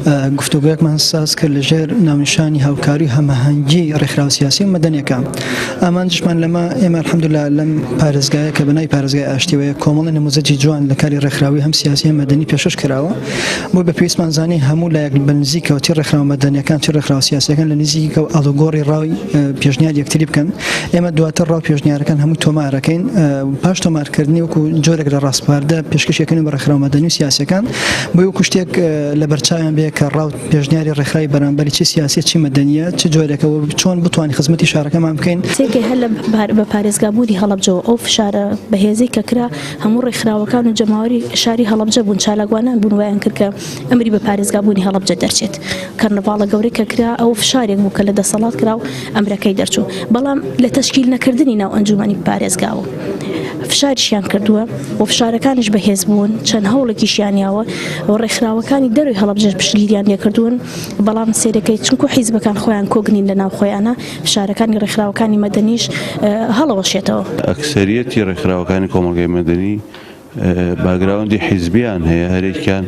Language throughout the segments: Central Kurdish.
گفتوگۆیەکمان ساز کرد لە ژێر ناونیشانی هاوکاری و هەماهەنگی ڕێکخراوە سیاسی و مەدەنیەکان. ئامانجشمان لەمە ئێمە الحمدللە لەم پارێزگایە کە بەناوی پارێزگای ئاشتیەوەیە کۆمەڵی نموزەجی جوان لە کاری ڕێکخراوی هەم سیاسی هەم مەدەنی پێشکەش کراوە بۆ بە پێویستمان زانی هەموو لایەک بە نزیکەوە چی ڕێکخراوە مەدەنیەکان چی ڕێکخراوە سیاسیەکان لە نزیکەوە ئاڵوگۆڕی ڕای پێشنیار یەکتری بکەن ئێمە دواتر ڕاو پێشنیارەکان هەمووی تۆمارەکەین پاش تۆمارکردنی وەکو جۆرێک لە ڕاسپاردە پێشکەشەکەن بە ڕێکخراوە مەدەنی و سیاسەکان بۆی وەکو شتێک لە بەرچاویان بێ کە ڕاو پێشنیاری ڕێکخراوی بەرامبەری چ سیاسی چی مەدەنیە چ جۆرێکە و چۆن بتوانین خزمەتی شارەکەمان بکەین. تێکەی هەر لە بە پارێزگابوونی هەڵەبجەوە ئەو فشارە بەهێزەی کە کرا هەموو ڕێکخراوەکان و جەماوەری شاری هەڵەبجە بوون چالاکوانان بوون وایان کرد کە ئەمری بە پارێزگابوونی هەڵەبجە دەرچێت کەرنەڤاڵە گەورەی کە کرا ئەو فشارێک بوو کە لە دەسەڵات کرا و ئەمرەکەی دەرچوو بەڵام لە تەشکیل نەکردنی ناو ئەنجومەنی پارێزگاوە فشاریشیان کردووە و فشارەکانیش بەهێز بوون چەند هەوڵێکیشیان یاوە و ڕێکخراوەکانی دەروی هەڵەبجەش پشتگیریان لێکردوون بەڵام سەیرەکەی چونکو حیزبەکان خۆیان کۆک نین لە ناو خۆیانە فشارەکانی ڕێکخراوەکانی مەدەنیش هەڵەوەشێتەوە. ئەکسەریەتی ڕێکخراوەکانی کۆمەڵگای مەدەنی باگراوندی حیزبیان هەیە، هەرێکیان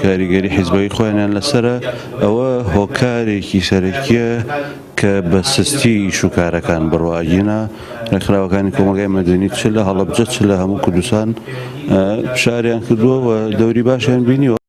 کاریگەری حیزبەکەی خۆیانیان لەسەرە، ئەوە هۆکارێکی سەرەکیە کە بە سستی ئیش و کارەکان بڕوا، ئەگینا ڕێکخراوەکانی کۆمەڵگای مەدەنی چ لە هەڵەبجە چ لە هەموو کوردستان فشاریان کردووە و دەوری باشیان بینیوە.